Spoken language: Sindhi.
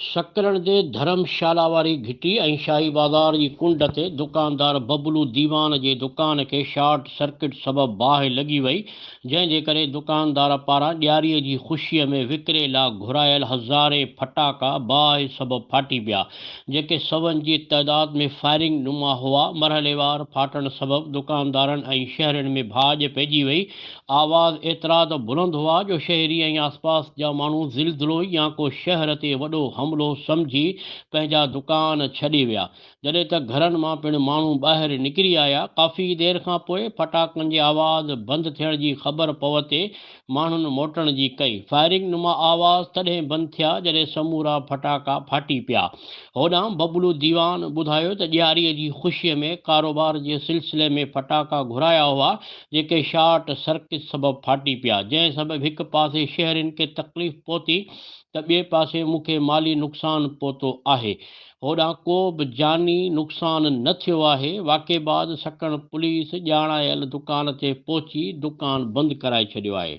سڪرنڊ جي ڌرم شالا واري گهٽي ۽ شاهي بازار جي ڪنڊ تي دڪاندار ببلو ديوان جي دڪان کي شارٽ سرڪٽ سبب باهه لڳي وئي، جنهن جي ڪري دڪاندار پاران ڏياري جي خوشي ۾ وڪري لا گهرايل هزارين ڦٽاڪا باهه سبب ڦاٽي پيا، جيڪي سون جي تعداد ۾ فائرنگ نما هئا، مرحليوار ڦاٽڻ سبب دڪاندارن ۽ شهرين ۾ ڀاڄ پئجي وئي، آواز ايترا ته بلند هئا جو شهري ۽ آسپاس جا ماڻهو زلزلو يا ڪو شهر تي وڏو حملو سمجهي پنهنجا دڪان ڇڏي ويا. جڏهن ته گهرن مان پڻ ماڻهو ٻاهر نڪري آيا. ڪافي دير کان پوء ڦٽاڪن جي آواز بند ٿيڻ جي خبر پوتي ماڻهن موٽڻ جي ڪئي. فائرنگ نما آواز تڏهن بند ٿيا جڏهن سمورا ڦٽاڪا ڦاٽي پيا. هوڏانهن ببلو ديوان ٻڌايو ته ڏياريء جي خوشيء ۾ ڪاروبار جي سلسلي ۾ ڦٽاڪا گهرايا هئا جيڪي شارٽ سرڪٽ سبب ڦاٽي پيا، جنهن سبب هڪ پاسي شهرين کي تڪليف پهتي ته ٻئي پاسي مون کي مالي نقصان پهتو آهي. هوڏانهن ڪو به جاني نقصان نه ٿيو آهي. واقعي بعد سڪڻ پوليس ڄاڻايل دڪان تي پهچي دڪان بند ڪرائي ڇڏيو آهي.